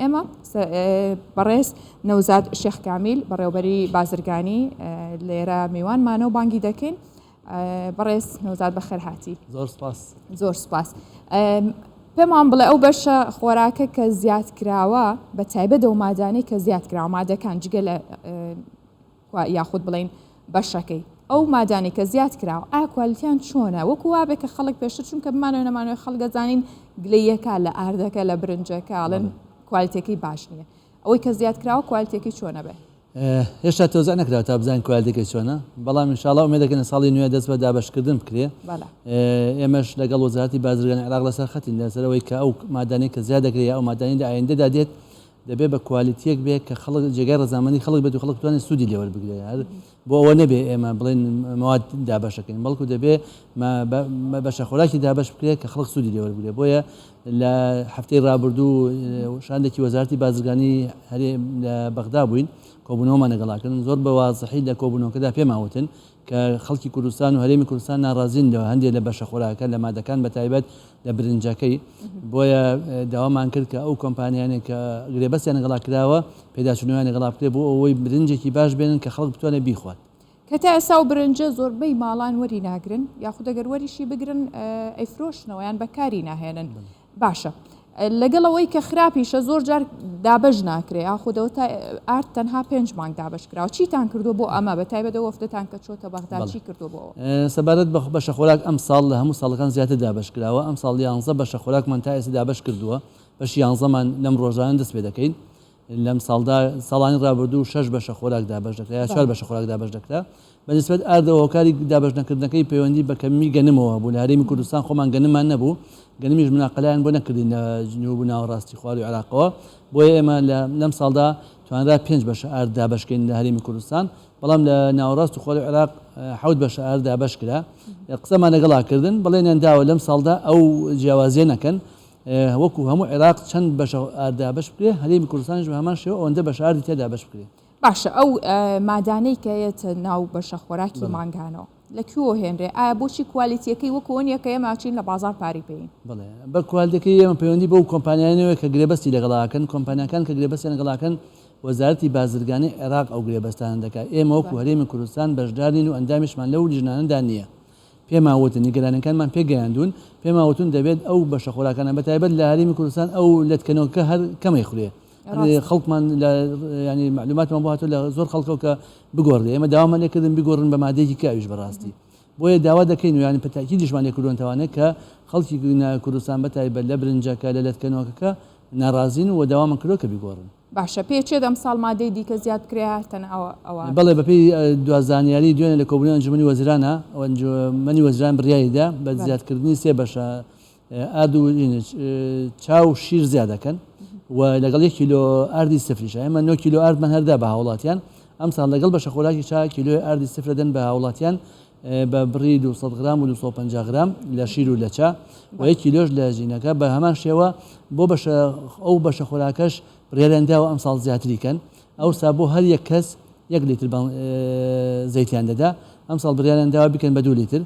ئێمە بەڕێز نەوزاد شێخ کامیل بەڕێوبەری بازرگانی لێرە میوانمانە و بانگی دەکەین بەڕێز نەوزاد بەخێر هاتی. زۆر سپاس. زۆر سپاس. پێمان بڵێ ئەو بەشە خۆراکە کە زیاد کراوە بە تایبەت ئەو مادانەی کە زیاد کراوە مادەکان جگە لە یاخود بڵێین بەشەکەی ئەو مادانەی کە زیاد کراوە ئایا کوالیتیان چۆنە وەکو وابێ کە خەڵک پێشتر چونکە بمانەوێ نەمانەوێ خەڵک دەزانین گلەیەکە لە ئاردەکە لە برنجەکە ئەڵێن کوالیتەکەی باش نییە ئەوەی کە زیاد کراوە کوالیتەکەی چۆنە بێ؟ هێشتا تەوزیع نەکراوە تا بزانین کوالیتەکەی چۆنە بەڵام ئینشاڵا ئومێد دەکەین لە ساڵی نوێ دەست بە دابەشکردن بکرێ ئێمەش لەگەڵ وەزارەتی بازرگانی عێراق لەسەر خەتین لەسەر ئەوەی کە ئەو مادانەی کە زیاد دەکرێت یا ئەو مادانەی لە ئایندەدا دێت دەبێ بە کوالیتیەک بێ کە خەڵک جێگای ڕەزامەندی خەڵک بێت و خەڵک بتوانێت سوودی لێ وەربگرێت هەر بۆ ئەوە نەبێ ئێمە بڵێن مواد دابەشەکەین بەڵکو دەبێ بەشە خۆراکی دابەش بکرێت کە خەڵک سوودی لێ وەربگرێت بۆیە لە هەفتەی ڕابردوو شاندێکی وەزارەتی بازرگانی هەرێم لە بەغدا بووین کۆبوونەوەمان لەگەڵا کردن زۆر بە وازحی لە کۆبوونەوەکەدا پێمان وتن کە خەڵکی کوردستان و هەرێمی کوردستان ناڕازین لە هەندێک لە بەشە خۆراکە لە مادەکان بە تایبەت لە برنجەکەی بۆیە داوامان کرد کە ئەو کۆمپانیانەی کە گرێبەستیان لەگەڵا کراوە پێداچوونەوەیان لەگەڵا بکرێت بۆ ئەوەی برنجێکی باش بێنن کە خەڵک بتوانێت بیخوات. کە تا ئێستا ئەو برنجە زۆربەی ماڵان وەری ناگرن یاخود ئەگەر وەریشی بگرن ئەیفرۆشنەوە یان بەکاری ناهێنن باشە لەگەڵ ئەوەی کە خراپیشە زۆر جار دابەش ناکرێ یاخود ئەوە تا ئارد تەنها پێنج مانگ دابەش کراوە چیتان کردووە بۆ ئەمە بە تایبەت ئەو وەفدەتان کە چۆتە بەغدا چی کردووە بۆ ئەوە؟ سەبارەت بە بەشە خۆراک ئەمساڵ لە هەموو ساڵەکان زیاتر دابەش کراوە ئەمساڵ یانزە بەشە خۆراکمان تا ئێستا دابەش کردووە بەشی یانزەمان لەم ڕۆژانە دەست پێ دەکەین لەم ساڵدا ساڵانی ڕابردوو شەش بەشە خۆراک دابەش دەکرا یا چوار بەشە خۆراک دابەش دەکرا بە نسبەت ئاردەوە هۆکاری دابەش نەکردنەکەی پەیوەندی بە کەمی گەنمەوە بوو لە هەرێمی کوردستان خۆمان گەنممان نەبوو گەنمیش مناقەلایان بۆ نەکردین لە جنوب و ناوەڕاستی خواروی عێراقەوە بۆیە ئێمە لەم ساڵدا توانرا پێنج بەشە ئارد دابەشکەین لە هەرێمی کوردستان بەڵام لە ناوەڕاست و خواروی عێراق حەوت بەشە ئارد دابەش کرا قسەمان لەگەڵا کردن بەڵێنیان داوە لەم ساڵدا ئەو جیاوازیە نەکەن وەکو هەموو عێراق چەند بەشە ئارد دابەش بکرێت، هەرێمی کوردستانیش بە هەمان شێوە ئەوەندە بەشە ئاردی تیا دابەش بکرێت. باشە ئەو مادانەی کە یەتە ناو بەشە خۆراکی مانگانەوە لە کوێوە هێنرێ؟ ئایا بۆچی کوالیتیەکەی وەکو ئەوە نیە کە ئێمە ئەچین لە بازاڕ پارەی پێین؟ بەڵێ بە کوالیتەکەی ئێمە پەیوەندی بەو کۆمپانیایانەوە کە گرێبەستی لەگەڵا ئەکەن، کۆمپانیاکان کە گرێبەستیان لەگەڵا ئەکەن وەزارەتی بازرگانی عێراق ئەو گرێبەستانە دەکات، ئێمە وەکو هەرێمی کوردستان بەشدار نین و ئەندامیشمان لەو لیژنانەدا نیە. پێمان وتن، نیگەرانیەکانمان پێگەیاندوون، پێمان وتون دەبێت ئەو بەشە خۆراکانە بەتایبەت لە هەرێمی کوردستان ئەو لەتکەنۆکە هەر کەمەی خورێ خەڵکمان لە ینی معلوماتمان بۆ هاتوو لە زۆر خەڵکەوە کە بگۆڕێ ئێمە داوامان لێکردن بگۆڕن بە مادەیەکی کە ئەویش بەڕاستی بۆیە داوا دەکەین و ینی پتاکیدیشمان لێکردوونتوانێت کە خەڵکی کوردستان بەتایبەت لە برنجەکە لە لەتکەنۆکەکە ناڕازین و داوامان کردووە کە بیگۆڕن. باشە پێچێت ئەمساڵ مادەی دیکە زیاد بکرێ یا تەنها ئەوە؟ بەڵێ بەپێی دوا زانیاری دوێنێ لە کۆبوونەوەی ئەنجومەنی وەزیرانە ئەنجومەنی وەزیران بڕیاری دا بە زیادکردنی سێ بەشە ئارد و چا و شیر زیاد دەکەن و لەگەڵ یەک کیلۆ ئاردی سفریشە ئێمە 9 کیلۆ ئاردمان هەردا بە هاوڵاتیان ئەمساڵ لەگەڵ بەشە خۆراکی چا کیلۆی ئاردی سفرە دەن بە هاوڵاتیان بە بڕی 200 غرام و 250 غرام لە شیر و لە چا و یەک کیلۆش لە ژینەکە بە هەمان شێوە بۆ بەشە ئەو بەشە خۆراکەش بڕیاریان داوە ئەمساڵ زیاتری کەن ئەوسا بۆ هەر یەک کەس یەک لیتر زەیتیان دەدا ئەمساڵ بڕیاریان داوە بیکەن بە دوو لیتر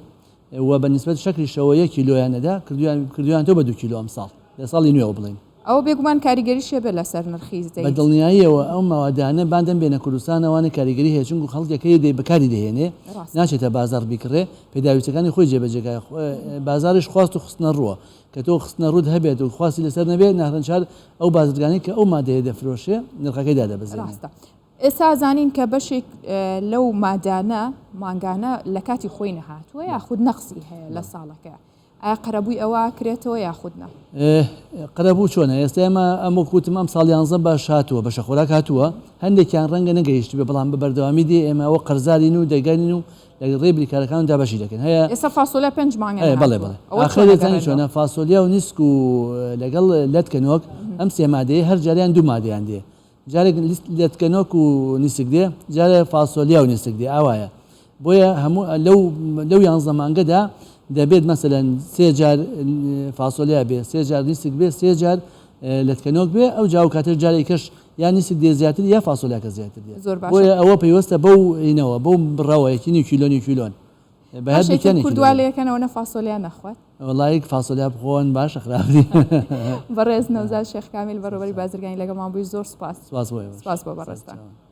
و بە نیسبەت شەکریشەوە یەک کیلۆیان نەدا کردویان کردویان تۆ بە دوو کیلۆ ئەمساڵ لە ساڵی نوێوە بڵێین. ئەوە بێگومان کاریگەریش هەبێت لەسەر نرخی زەیت. بە دڵنیاییەوە ئەو مەوادانە باندەم بێنە کوردستان ئەوانە کاریگەری هەیە چونکو خەڵکێک هەیە دەی بەکاری دەهێنێ ناچێتە بازاڕ بیکڕێ پێداویستەکانی خۆی جێبەجێ کا بازاڕیش خواست و خستنە ڕووە کە تۆ خستنە ڕووت هەبێت و خواستی لەسەر نەبێت ناچار ئەو بازرگانەی کە ئەو مادەیە دەفرۆشێ نرخەکەی دادەبەزێنێ. ڕاستە ئێستا ئەزانین کە بەشێک لەو مادانە مانگانە لە کاتی خۆی نەهاتووە یاخود نەقسی هەیە لە ساڵەکە ئایا قەرەبووی ئەوە ئەکرێتەوە یاخود نا؟ قەرەبوو چۆنە؟ ئێستا ئێمە ئەم وەک وتم ئەم ساڵ یانزە بەش هاتووە، بەشە خۆراک هاتووە، هەندێکیان ڕەنگە نەگەیشتبێ بەڵام بە بەردەوامی دێ ئێمە ئەوە قەرزارین و دەگەرین و لە ڕێی بریکارەکان دابەشی دەکەین هەیە. ئێستا فاسۆلیا پێنج مانگە نەهاتووە بەڵێ بەڵێ ئەوە چۆن ئەگەڕێنەوە؟ چۆنە فاسۆلیا و نیسک و لەگەڵ لەتکە نۆک ئەم سێ مادەیە هەر جاریان دوو مادەیان دێ جارێک لەتکە نۆک و نیسک دێ جارێ فاسۆلیا و نیسک دێ ئاوایە بۆیە هەموو لەو لەو یانزە مانگەدا دەبێت مەسەلەن سێ جار فاسۆلیا بێ سێ جار نیسک بێ سێ جار لەتکە نۆک بێ ئەو جا و کاتەش جارێکەش یا نیسک دێ زیاتر یا فاسۆلیاکە زیاتر دێ زۆر باشە. بۆیە ئەوە پەیوەستە بەو ئینەوە بەو بڕەوە یەکی نیو کیلۆ نیو کیلۆن بە هەر باشە ئیتر دوکانێکی کورد وا لێ لێ ئەکەن ئەوەنە فاسۆلیا نەخوات. وەڵایی فاسۆلیا بخۆن باشە خراپ نیە. بەڕێز نەوزاد شێخ کامیل بەڕێوەبەری بازرگانی لەگەڵمان بووی زۆر سوپاس. سوپاس بۆ ئێوەش. سوپاس بۆ بەڕێزتان.